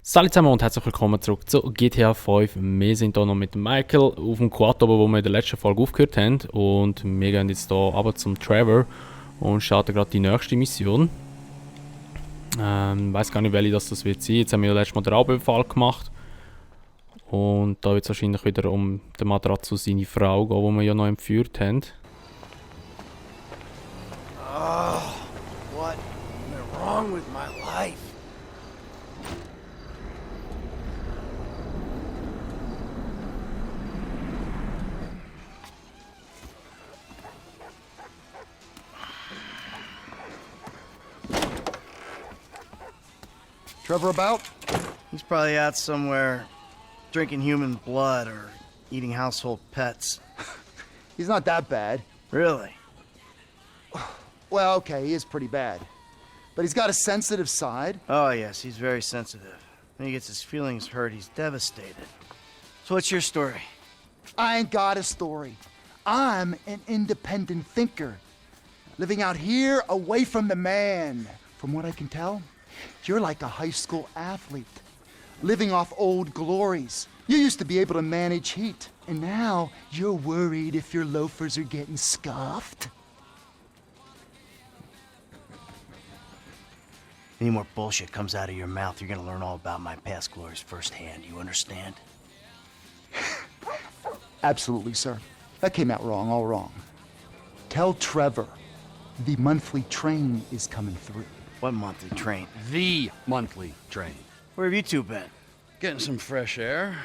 Salut zusammen und herzlich willkommen zurück zu GTA 5. Wir sind hier noch mit Michael auf dem Quad oben, wo wir in der letzten Folge aufgehört haben. Und wir gehen jetzt hier runter zum Trevor und starten gerade die nächste Mission. Ich weiß gar nicht, welche das wird sein. Jetzt haben wir ja letztes Mal den Raubüberfall gemacht. Und da wird es wahrscheinlich wieder um den Matratz und seine Frau gehen, die wir ja noch entführt haben. Oh, what is wrong with my life? Trevor about? He's probably out somewhere drinking human blood or eating household pets. He's not that bad. Really? Well, okay, he is pretty bad. But he's got a sensitive side. Oh, yes, he's very sensitive. When he gets his feelings hurt, he's devastated. So what's your story? I ain't got a story. I'm an independent thinker. Living out here away from the man. From what I can tell, you're like a high school athlete. Living off old glories. You used to be able to manage heat. And now you're worried if your loafers are getting scuffed. Any more bullshit comes out of your mouth, you're gonna learn all about my past glories firsthand. You understand? Absolutely, sir. That came out wrong, all wrong. Tell Trevor the monthly train is coming through. What monthly train? The monthly train. Where have you two been? Getting some fresh air.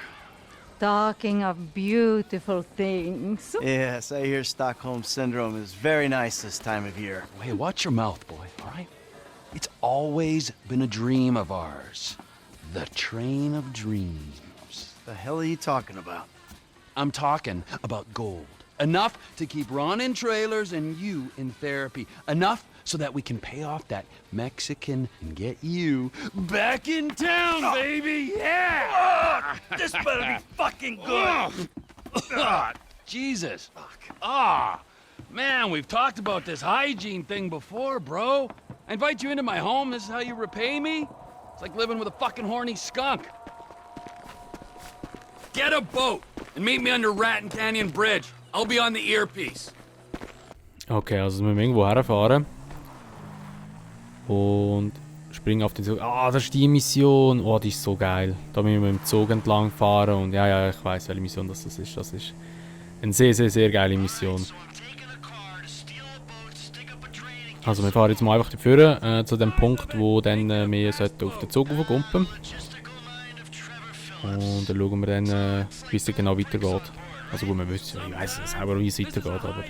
Talking of beautiful things. Yes, I hear Stockholm Syndrome is very nice this time of year. Hey, watch your mouth, boy, all right? It's always been a dream of ours. The train of dreams. The hell are you talking about? I'm talking about gold. Enough to keep Ron in trailers and you in therapy. Enough so that we can pay off that Mexican and get you back in town, baby! Yeah! This better be fucking good! Jesus. Man, we've talked about this hygiene thing before, bro. I invite you into my home, this is how you repay me? It's like living with a fucking horny skunk. Get a boat and meet me under Raton Canyon Bridge. I'll be on the earpiece. Okay, also wir müssen irgendwo herfahren. Und springen auf den Zug. Ah, das ist die Mission. Oh, die ist so geil. Da müssen wir mit dem Zug entlang fahren. Und ja, ich weiß, welche Mission das ist. Das ist eine sehr, sehr, sehr geile Mission. Also wir fahren jetzt mal einfach dafür, zu dem Punkt, wo dann wir auf den Zug raufgumpen. Und dann schauen wir dann, wie es genau weitergeht. Also gut, wir wissen, ich weiss selber, wie es weitergeht, aber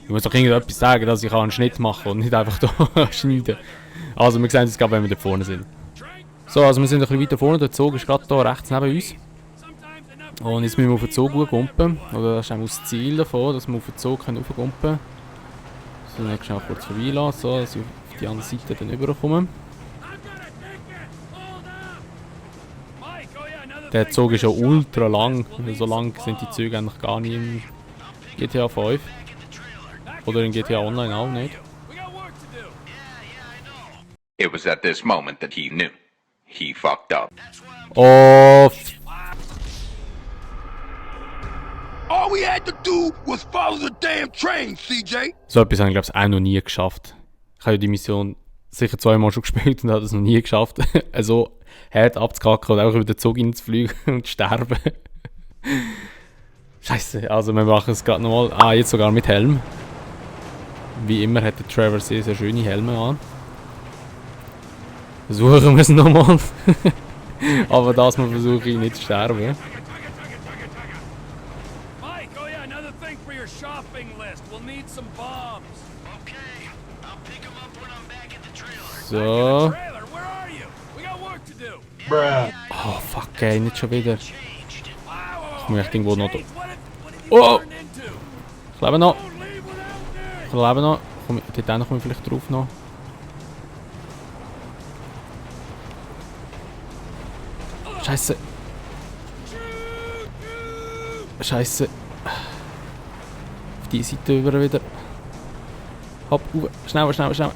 ich muss doch irgendetwas sagen, dass ich einen Schnitt machen kann und nicht einfach hier schneiden. Also wir sehen es gerade, wenn wir da vorne sind. So, also wir sind ein bisschen weiter vorne, der Zug ist gerade hier rechts neben uns. Und jetzt müssen wir auf den Zug hochgumpen. Oder das ist auch das Ziel davon, dass wir auf den Zug hochgumpen können. So, dann schnell kurz vorbeilassen, so, dass ich auf die andere Seite dann rüberkomme. Der Zug ist ja ultra lang. So lang sind die Züge eigentlich gar nicht im GTA 5. Oder in GTA Online auch nicht. It was at this moment that he knew. He fucked up. Oh, All we had to do was follow the damn train, CJ. so etwas habe ich glaube ich auch noch nie geschafft. Ich habe ja die Mission sicher zweimal schon gespielt und habe es noch nie geschafft, so hart abzukacken und einfach über den Zug hinzufliegen und zu sterben. Scheiße, also wir machen es gerade nochmal. Ah, jetzt sogar mit Helm. Wie immer hat der Trevor sehr, sehr schöne Helme an. Versuchen wir es nochmal. Aber das mal versuche ich nicht zu sterben. Mike, oh yeah, another thing for your shopping list. We'll need some bombs. Okay, I'll pick him up when I'm back at the trailer. So. Trailer, where are you? We got work to do. Oh fuck, ey, nicht schon wieder. Ich muss echt irgendwo noch... What have you Oh! turned into? Ich lebe noch. Don't leave without me. Ich lebe noch. Dort komme ich vielleicht drauf noch. Scheiße. Scheiße. Auf die Seite über wieder. Hopp, schneller, schneller, schneller.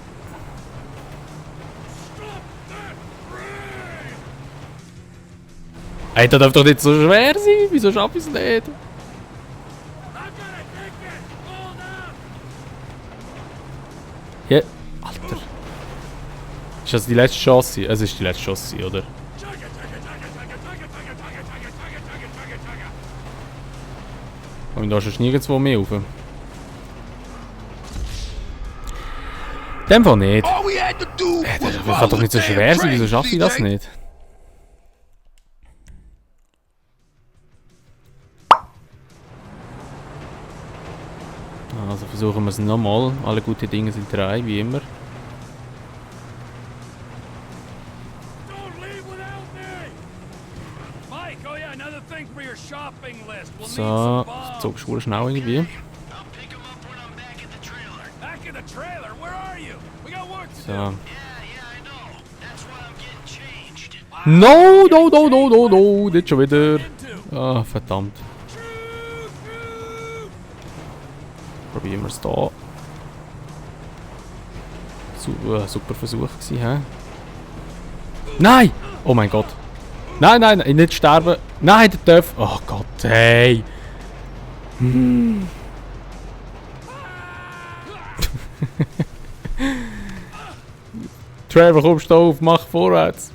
Ey, das darf doch nicht so schwer sein. Wieso schaffe ich es nicht? Ja, Alter. Ist das die letzte Chance? Es ist die letzte Chance, oder? Und da ist nirgendwo mehr rauf. In dem Fall nicht. All we had to do was Das follow kann doch the nicht so damn schwer sein. train, Wieso schaffe ich das CJ. nicht? Also versuchen wir es nochmal. Alle gute Dinge sind drei, wie immer. Don't leave without me! Mike, oh yeah, another thing for your shopping list. We'll need So, some bombs. zog Schule schnell irgendwie. Back in the trailer, where are you? We got work to do. So. No, no, no, no, no, no, nicht schon wieder. Ah, verdammt. Probieren wir es da. Super Versuch gewesen, hä? Nein! Oh mein Gott. Nein, nein, nein, nicht sterben. Nein, der darf. Oh Gott, hey. Trevor, komm, steh auf, mach vorwärts.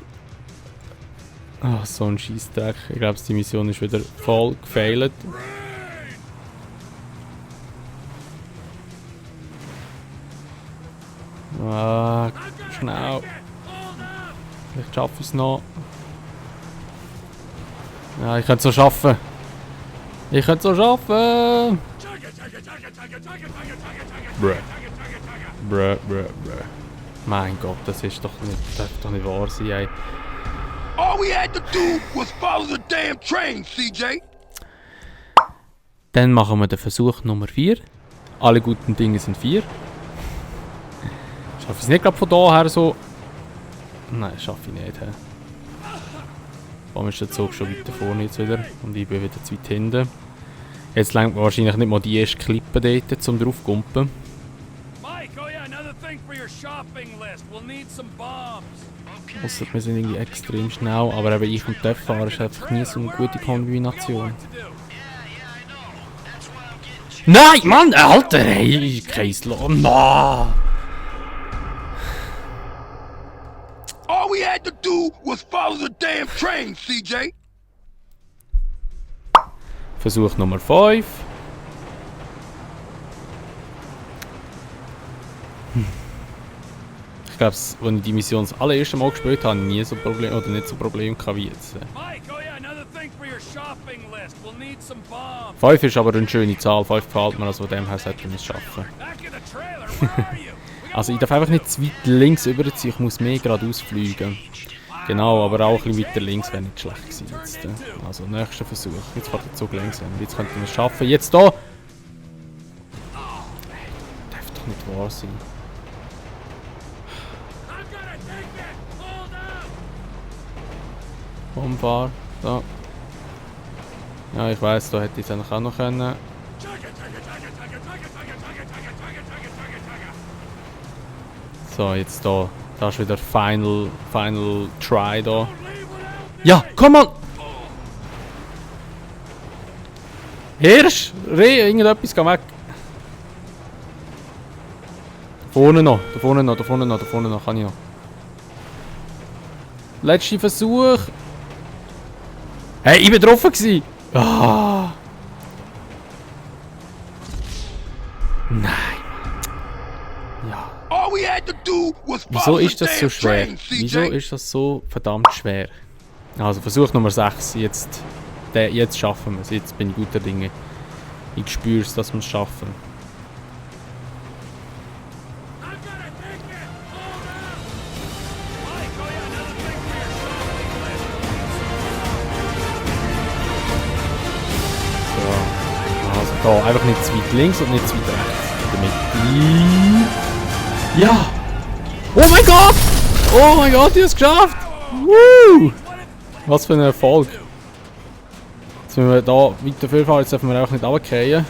Ah, so ein Scheissdreck. Ich glaube, die Mission ist wieder voll gefailt. Ah, schnell. Vielleicht schaffe ich es noch. Ja, ich könnte es so schaffen. Ich könnte es so schaffen. Bruh. Bruh, bruh, bruh. Mein Gott, das ist doch nicht, das darf doch nicht wahr sein, ey. All we had to do was follow the damn train, CJ. Dann machen wir den Versuch Nummer 4. Alle guten Dinge sind 4. Schaffe ich es nicht gerade von da her so? Nein, schaffe ich nicht. He. Warum ist der Zug schon weiter vorne jetzt wieder? Und ich bin wieder zu weit hinten. Jetzt lenkt man wahrscheinlich nicht mal die erste Klippe dort, um drauf zu kumpen. Mike, oh yeah, another thing for your shopping list. We'll need some bombs. Ausser wir sind irgendwie extrem schnell, aber eben ich und der Fahrer ist einfach nie so eine gute Kombination. Nein, Mann, Alter, hey, Kreislo, no. All we had to do was follow the damn train, CJ. Versuch Nummer 5. Ich glaube, als ich die Mission das allererste Mal gespielt habe, nie so Probleme oder nicht so Probleme gehabt wie jetzt. Mike, oh yeah, another thing for your shopping list. We'll need some bombs. 5 ist aber eine schöne Zahl, 5 gefällt mir, also von dem her sollten wir es schaffen. Back in the trailer, where are you? Also ich darf einfach nicht zu weit links überziehen, ich muss mehr geradeaus fliegen. Genau, aber auch ein bisschen weiter links wäre nicht schlecht gewesen jetzt. Also nächster Versuch. Jetzt fährt der Zug langsam. Jetzt könnten wir es schaffen. Jetzt da! Hey, darf doch nicht wahr sein. Umfahr. Da. Ja, ich weiss, da hätte ich es eigentlich auch noch können. So, jetzt da. Da ist wieder Final Try da. Ja, komm mal! Hirsch! Reh, irgendetwas, geh weg! Da vorne noch, da vorne noch, da vorne noch, da vorne noch, kann ich noch. Letzter Versuch! Hey, ich bin drauf gewesen! Ah! Nein! Ja. All we had to do was Wieso follow the ist das so damn schwer? train, Wieso CJ. ist das so verdammt schwer? Also Versuch Nummer 6. Jetzt schaffen wir es. Jetzt bin ich guter Dinge. Ich spüre es, dass wir es schaffen. So. Also da einfach nicht zu weit links und nicht zu weit rechts. Damit. Ja! Oh mein Gott! Oh mein Gott, ich hab's geschafft! Woo! Was für ein Erfolg! Jetzt müssen wir da weiter vorfahren, jetzt dürfen wir auch nicht runterfallen.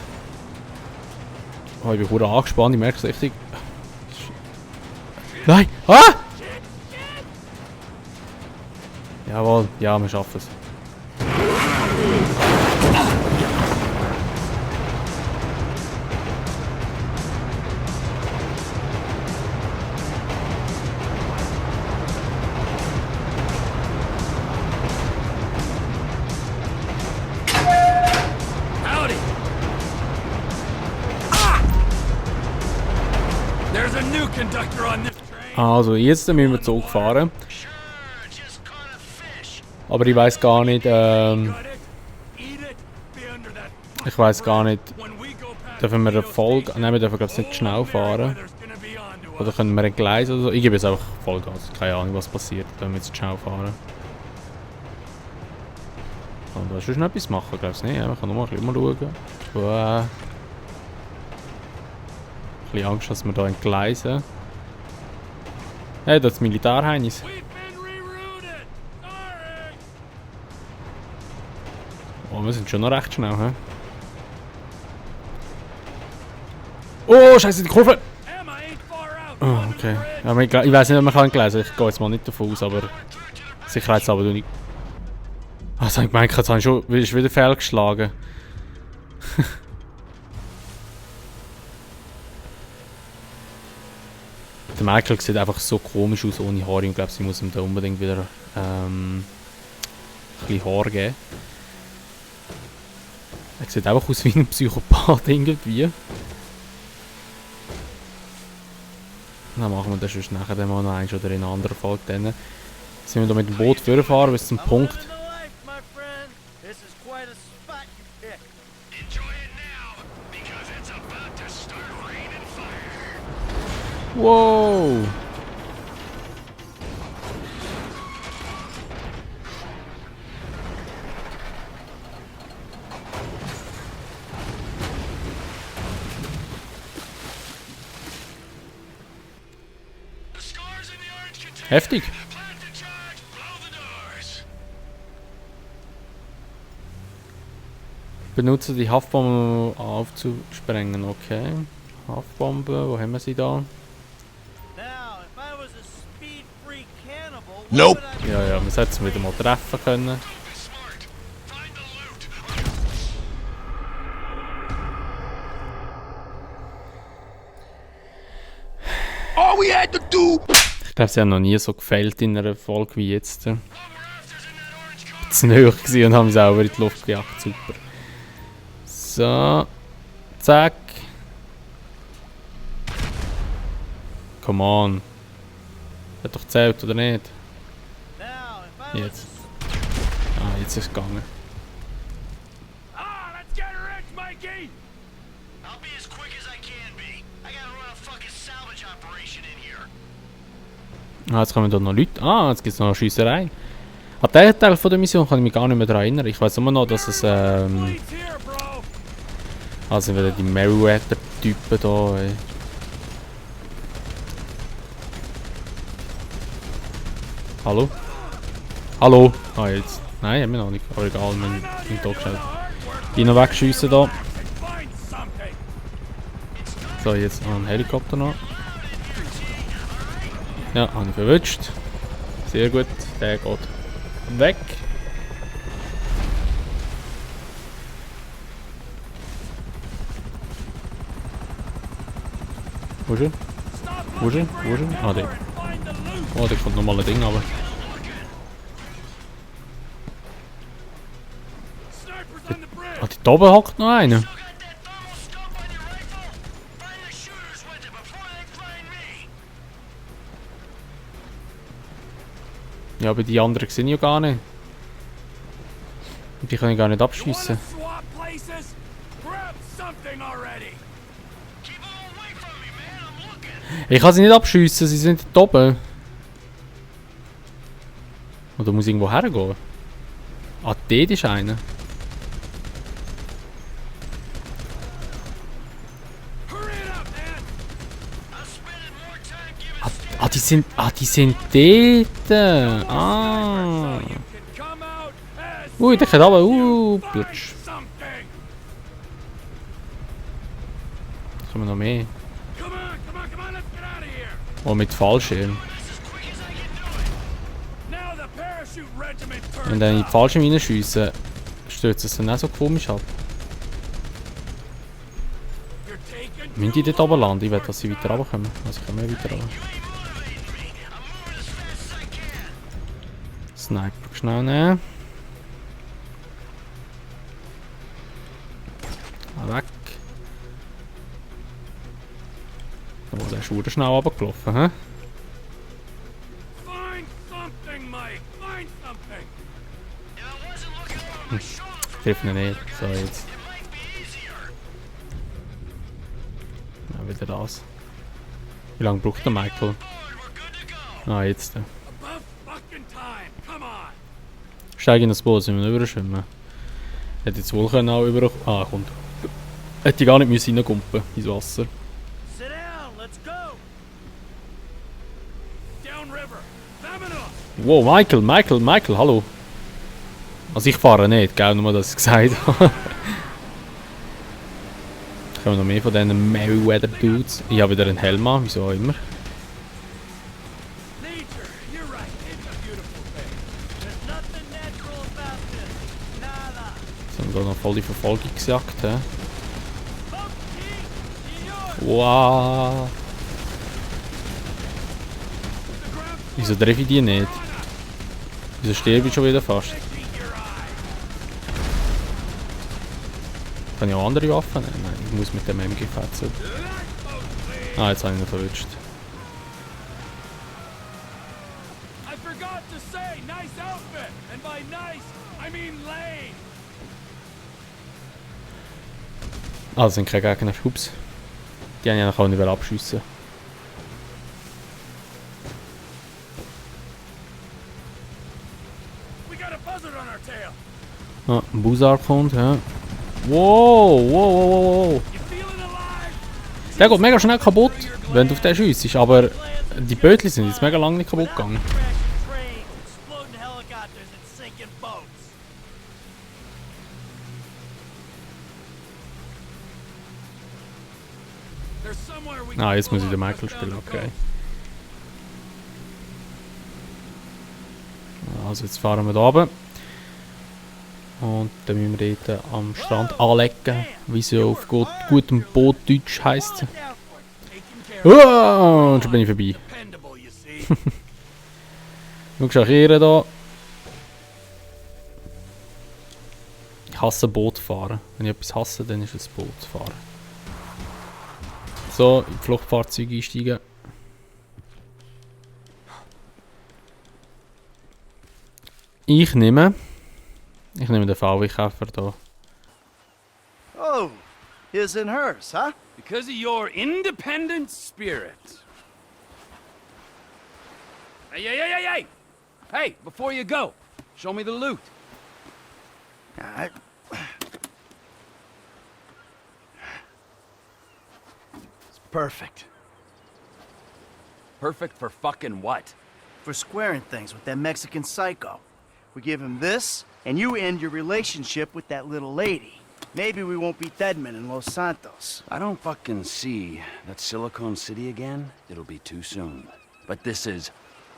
Oh, ich bin gut angespannt, ich merke es richtig. Nein! Ah! Jawohl, ja, wir schaffen es. Howdy. Ah! There's a new conductor on this train. Also, jetzt müssen wir Zug fahren. Aber ich weiß gar nicht, ich weiß gar nicht, dürfen wir eine Folge, nein, wir dürfen glaube ich nicht schnell fahren. Oder können wir entgleisen oder so. Ich gebe jetzt einfach Vollgas, keine Ahnung was passiert, wenn wir jetzt schnell fahren. Kann man da schon etwas machen, glaube ich nicht, ja, man kann nur mal ein bisschen schauen. Wow. Ein bisschen Angst, dass wir da entgleisen. Hey, das ist Militärheinis. Oh, wir sind schon noch recht schnell, hä? Oh, scheiße, die Kurve! Oh, okay. Ja, ich weiß nicht, ob man kann lesen. Ich gehe jetzt mal nicht davon aus, aber sicherheitshalber du nicht. Ah, das habe ich gemeint, jetzt habe ich schon wieder fehlgeschlagen. Der Michael sieht einfach so komisch aus ohne Haare. Ich glaube, sie muss ihm da unbedingt wieder ein bisschen Haar geben. Er sieht einfach aus wie ein Psychopath irgendwie. Dann machen wir das schon nachher dann mal noch eins oder in einer anderen Folge. Dann sind wir da mit dem Boot vorfahren bis zum Punkt. Wow! Heftig! Benutze die Haftbombe aufzusprengen, okay. Haftbombe, wo haben wir sie da? Nope. Ja, ja, wir sollten wieder mal treffen können. All we had to do. Ich glaube, sie haben noch nie so gefällt in einer Folge wie jetzt. Zu nahe gewesen und haben es auch in die Luft gejagt, super. So. Zack. Come on. Hat doch gezählt, oder nicht? Jetzt. Ah, jetzt ist es gegangen. Ah, let's get rich, Mikey! I'll be as quick as I can be. I gotta run a fucking salvage operation in here. Ah, jetzt kommen da noch Leute. Ah, jetzt gibt es noch eine Schiesserei. An diesen Teil von der Mission kann ich mich gar nicht mehr daran erinnern. Ich weiß immer noch, dass es Police here, bro! also wieder die Meriwether-Typen da. Ey. Hallo? Hallo? Ah, jetzt. Nein, haben wir noch nicht. Aber egal, wir sind da gestellt. Die noch wegschiessen da. Find something! So, jetzt noch ein Helikopter noch. Ja, habe ich verwünscht. Sehr gut, der geht weg. Wo ist er? Wo ist er? Wo ist er? Ah, der. Oh, da kommt nochmal ein Ding runter. Ah, da oben hockt noch einer. Ja, aber die anderen sehe ich ja gar nicht. Die kann ich gar nicht abschiessen. Swap places? Grab something already! Ich kann sie nicht abschiessen, sie sind da oben. Oder muss ich irgendwo hergehen? Ah, dort ist einer. Die sind dort. Ah. Ui, der geht runter. Plutsch. Kommen noch mehr. Oh, mit Fallschirm. Wenn dann in die Fallschirm reinschiessen, Stürzt es dann auch so komisch ab? You're taking Müssen die dort oben landen? Ich will, dass sie weiter runterkommen. Also ich kann mehr weiter runter. Sniper schnell nehmen. Weg. Oh, der ist schon schnell runtergelaufen, hä? Find something, Mike. Find something. Trifft ihn nicht. So, jetzt. Ja, wieder das. Wie lange braucht der Michael? Ah, jetzt. About fucking time. Come on. Steig in das Boot, sind wir nicht überschwimmen. Hätte jetzt wohl können auch über... Ah, kommt. Hätte ich gar nicht müssen reingumpen ins Wasser. Sit down, let's go. Downriver. Femina. Wow, Michael, hallo. Also ich fahre nicht, gell, nur dass ich gesagt habe. Kommen noch mehr von diesen Merryweather-Dudes. Ich habe wieder einen Helm an, wieso auch immer. Nature. You're right. It's a beautiful thing. There's nothing natural about this. Nada. Sind da noch voll die Verfolgungsjagd, hä? Okay, señor. Wow. Wieso treffe ich die nicht? Wieso sterbe ich schon wieder fast? Kann ich auch andere Waffen nehmen? Nein, ich muss mit dem MG fetzen. Ah, jetzt habe ich ihn verwünscht. I forgot to say, nice outfit. And by nice, I mean lame. Ah, das sind keine Gegner. Ups. Die haben ja noch auch nicht abschiessen. We got a buzzard on our tail. Ah, ein Busar kommt, ja. Wow. You feeling alive? Der geht mega schnell kaputt, wenn du auf den schiessest. Aber die Bötli sind jetzt mega lange nicht kaputt gegangen. Trains, exploding helicopters and sinking boats. There's somewhere we Ah, can jetzt muss pull ich den up Michael just spielen, down the okay. coast. Also jetzt fahren wir da runter. Und dann müssen wir dort am Strand anlegen, wie es ja auf gutem Bootdeutsch heisst. Taken care of. Und schon bin ich vorbei. Dependable, you see. Schau schackieren da. Ich hasse Bootfahren. Wenn ich etwas hasse, dann ist es Bootfahren. So, in die Fluchtfahrzeuge einsteigen. Ich nehme den VW-Käfer da. Oh, his and hers, huh? Because of your independent spirit. Hey! Hey, before you go, show me the loot. Alright. It's perfect. Perfect for fucking what? For squaring things with that Mexican psycho. We give him this, and you end your relationship with that little lady. Maybe we won't beat Deadman in Los Santos. I don't fucking see that Silicon City again. It'll be too soon. But this is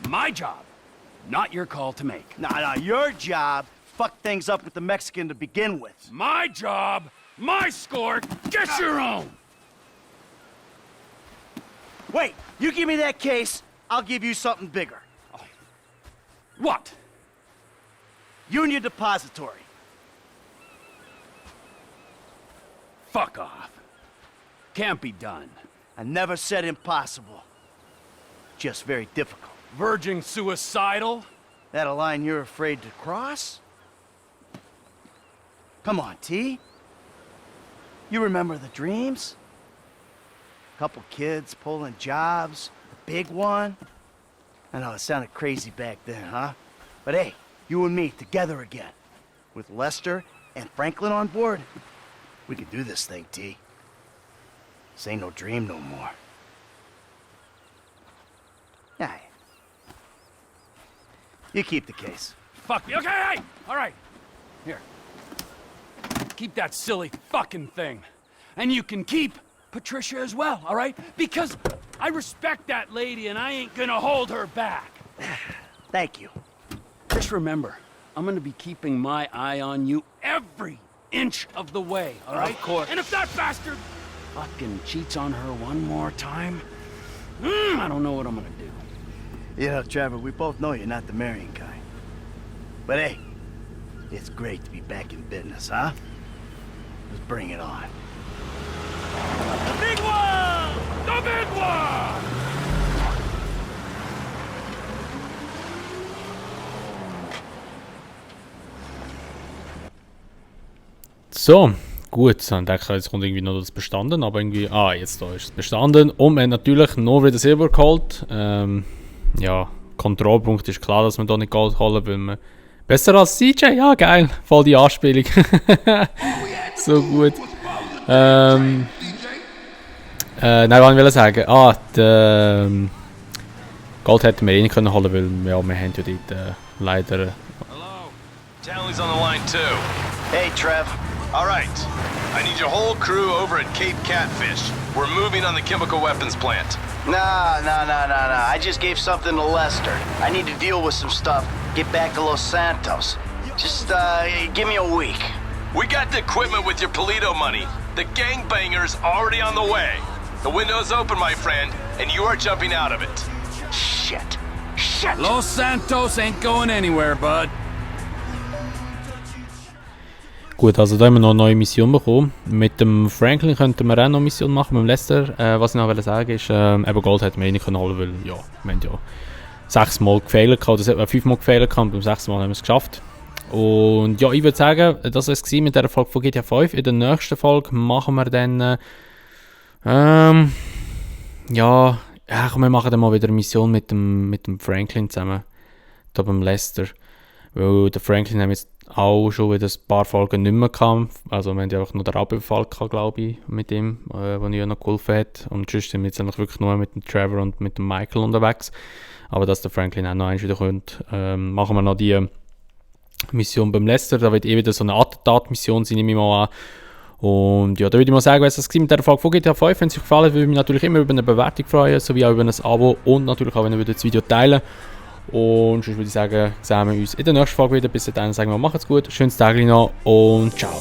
my job, not your call to make. Nah, your job fucked things up with the Mexican to begin with. My job, my score, get your own! Wait, you give me that case, I'll give you something bigger. What? Union Depository. Fuck off. Can't be done. I never said impossible. Just very difficult. Verging suicidal? That a line you're afraid to cross? Come on, T. You remember the dreams? Couple kids pulling jobs, a big one. I know it sounded crazy back then, huh? But hey, you and me together again. With Lester and Franklin on board, we can do this thing, T. This ain't no dream no more. Aye. You keep the case. Fuck me. Okay, hey! All right. Here. Keep that silly fucking thing. And you can keep Patricia as well, all right? Because I respect that lady and I ain't gonna hold her back. Thank you. Just remember, I'm gonna be keeping my eye on you every inch of the way, all right? Of course. And if that bastard fucking cheats on her one more time, I don't know what I'm gonna do. You know, Trevor, we both know you're not the marrying kind. But hey, it's great to be back in business, huh? Let's bring it on. The big one! The big one! So, gut, ich dachte, jetzt kommt irgendwie noch das bestanden, aber irgendwie, jetzt da ist es bestanden. Und wir haben natürlich noch wieder Silber geholt. Ja, Kontrollpunkt ist klar, dass wir da nicht Gold holen, weil wir besser als CJ, ja geil, voll die Anspielung. So gut. Nein, was will ich sagen? Gold hätten wir eh nicht können holen, weil ja, wir haben ja dort leider... Hello. Townley's on the line too. Hey, Trev. All right. I need your whole crew over at Cape Catfish. We're moving on the chemical weapons plant. Nah. I just gave something to Lester. I need to deal with some stuff. Get back to Los Santos. Just, give me a week. We got the equipment with your Polito money. The gangbangers already on the way. The window's open, my friend, and you are jumping out of it. Shit. Los Santos ain't going anywhere, bud. Gut, also da haben wir noch eine neue Mission bekommen. Mit dem Franklin könnten wir auch noch eine Mission machen, mit dem Lester. Was ich noch sagen wollte, ist, eben Gold hätten wir eh nicht holen können, weil ja, wir haben ja 6 Mal gefehlt gehabt, das hat man 5 Mal gefehlt gehabt, beim 6. Mal haben wir es geschafft. Und ja, ich würde sagen, das war es mit dieser Folge von GTA 5. In der nächsten Folge machen wir dann, komm, wir machen dann mal wieder eine Mission mit dem Franklin zusammen, da beim Lester. Weil der Franklin haben jetzt auch schon wieder ein paar Folgen nicht mehr gehabt. Also wir haben ja auch noch den Raubüberfall gehabt, glaube ich, mit ihm, wo ich ja noch geholfen hat. Und sonst sind wir jetzt eigentlich wirklich nur mit dem Trevor und mit dem Michael unterwegs. Aber dass der Franklin auch noch eins wieder kommt, machen wir noch die Mission beim Lester. Da wird wieder so eine Attentat-Mission sein, nehme ich mal an. Und ja, da würde ich mal sagen, was das war mit dieser Folge von GTA 5. Wenn es euch gefallen hat, würde ich mich natürlich immer über eine Bewertung freuen, sowie auch über ein Abo und natürlich auch, wenn ihr das Video teilen. Und sonst würde ich sagen, sehen wir uns in der nächsten Folge wieder. Bis dahin sagen wir, macht's gut, schönes Tag noch und ciao.